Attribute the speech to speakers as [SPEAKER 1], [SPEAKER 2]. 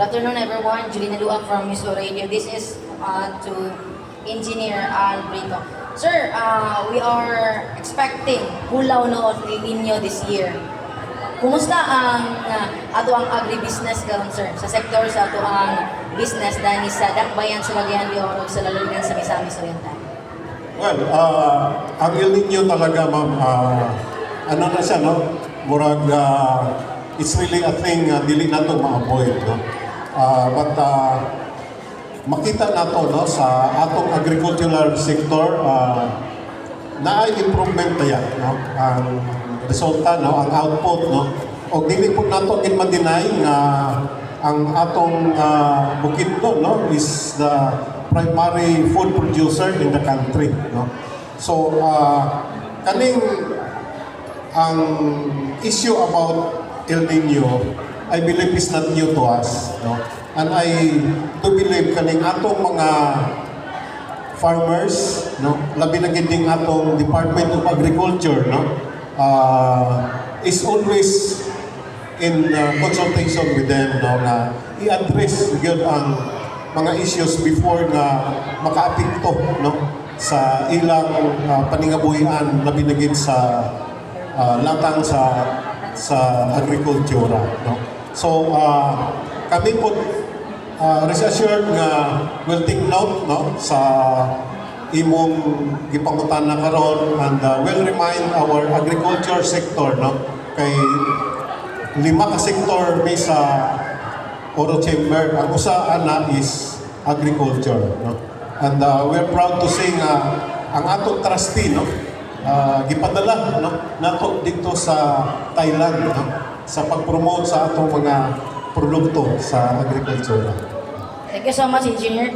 [SPEAKER 1] Good afternoon, everyone. Julina Luak from Miso Radio. This is to Engineer Al Brito. Sir, we are expecting hulaw no of El Nino this year. Kumusta ang ato ang agribusiness karon, sir, sa sektor sa ato ang business dani sa Dakbayan sa Cagayan de Oro, sa lalawigan sa Misamis Oriental?
[SPEAKER 2] Well, ang El Nino talaga, ma'am, ano na siya, no? Murag, it's really a thing dili nato ma-avoid, no? But makita nato, no, sa atong agricultural sector, naay improvement kaya, no? Ang resulta, no, ang output, no? Og dili po nato gid ma-deny nga ang atong Bukidnon, no, is the primary food producer in the country, no? So kaning ang issue about El Nino, I believe, is not new to us, no? And I do believe kaning atong mga farmers, no, labi na gid ning atong Department of Agriculture, no, is always in consultation with them, no, nga i-address gyud ang mga issues before nga makaapekto, no, sa ilang paningabuhian, labi na gid sa latang sa agrikultura, no? So kami po, rest assured nga will take note, no, sa imong gipangutana karon and will remind our agriculture sector, no, kay lima ka sektor may sa Oro Chamber. Ang usa ana is agriculture, no? And we're proud to say nga ang atong trustee, no, gipadala, no, nato dito sa Thailand, no, sa pag-promote sa atong mga produkto sa agriculture.
[SPEAKER 1] Thank you so much, Engineer.